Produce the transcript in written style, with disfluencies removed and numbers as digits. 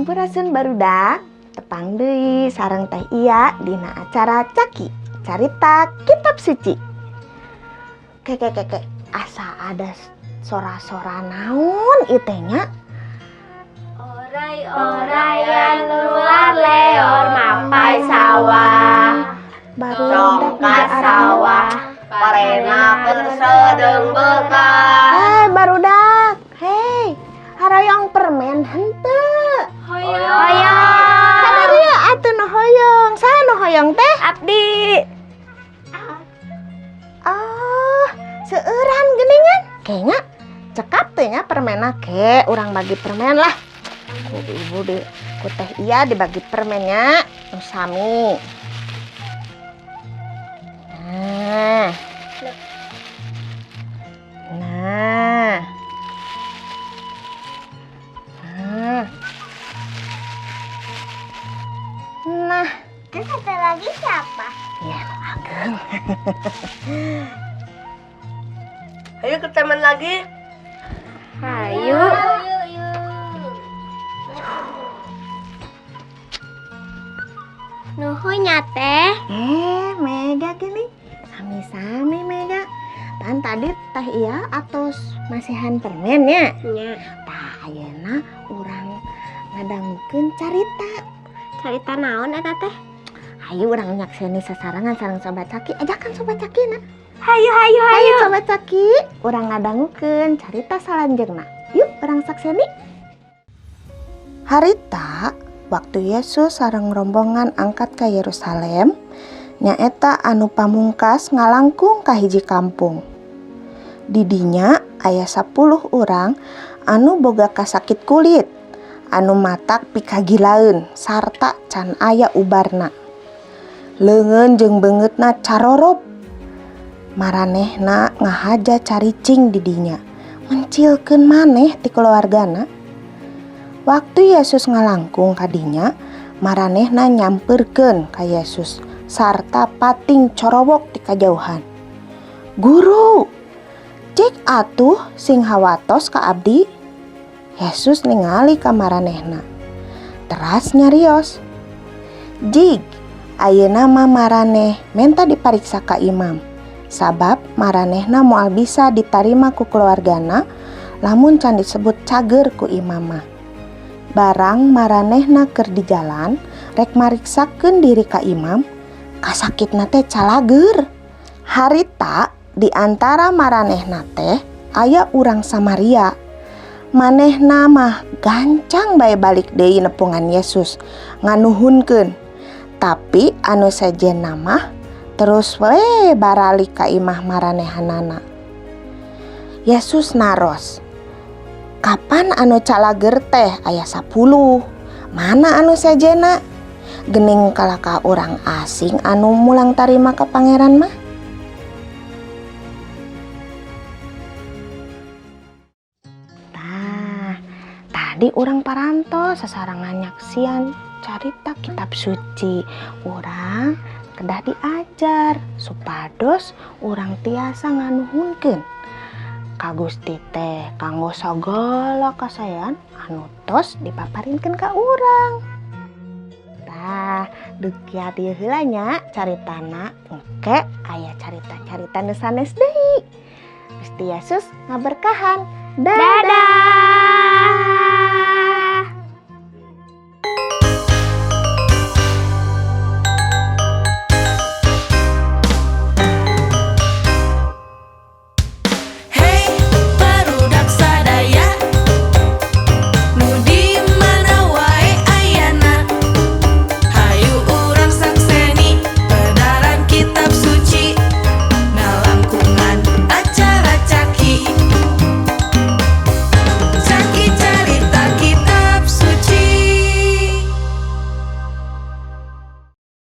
Sampurasun, barudak. Tepang deui sareng Teh Iya dina acara Caki, Carita Kitab Suci. Ke ke ke, asa ada sora-sora naon ieu teh nya? Oray orayan luar leor mapai sawah. Barudak Congkat sawah parena keur sedeung beukah. Eh, barudak. Hei, haroyong permen henteu? Hoyong. Kadieu atuh nu hoyong. Saha nu hoyong teh? Abdi. Ah, seueuran geuningan. Kayaknya cekap teh nya permenna, ke urang bagi permen lah. Ku ibu di ku Teh Iya dibagi permennya nu sami. Nah. Nah. Nah. Nah, Terus satu lagi siapa? Ya, Ageng. Ayo ke taman lagi. Hayu. Nuhun nya, Teh. Eh, Mega gini. Sami-sami, Mega. Pan tadi Teh Iya atos masihan permen ya. Nya. Tah, ayeuna urang ngadangukeun carita. Carita naon eta teh? Hayu urang nyakseni sasarengan sareng Sobat Caki. Ajakan Sobat Caki na. Hayu hayu. Hayu Sobat Caki, urang ngadangukeun carita salanjeungna. Yuk urang sakseni. Harita waktu Yesus sareng rombongan angkat ka Yerusalem, nyaeta anu pamungkas ngalangkung ka hiji kampung. Didinya aya 10 urang anu boga kasakit kulit, anu matak pikagilaeun sarta can aya ubarna. Leungeun jeung beungeutna carorob. Maranehna ngahaja caricing didinya, mencilkeun maneh ti keluargana. Waktu Yesus ngalangkung kadinya, maranehna nyamperkeun ka Yesus sarta pating corowok ti kajauhan. Guru, cik atuh sing hawatos ka abdi. Yesus ningali ka maranehna. Teras nyarios. Jig, ayeuna mah maraneh menta dipariksa ka imam. Sabab maranehna moal bisa ditarima ku keluargana lamun can disebut cager ku imam mah. Barang maranehna keur di jalan rek mariksakeun diri ka imam, kasakitna teh calager. Harita di antara maranehna teh aya urang Samaria. Manehna mah gancang bae balik deui nepungan Yesus nganuhunkeun. Tapi anu sejenna mah terus we baralik ka imah maranehanana. Yesus naros, kapan anu calager teh aya 10? Mana anu sejena? Gening kalaka urang asing anu mulang tarima ka pangeran mah. Tah, tadi urang parantos sasarengan nyaksian carita kitab suci. Urang kedah diajar supados urang tiasa nganuhunkeun ka Gusti teh kanggo sagala kasaean anu tos dipaparinkeun ka urang. Tah, dukia dieu heula nya caritana, engke aya carita-carita nu sanes deui. Gusti Yesus ngaberkahan. Dadah. Dadah.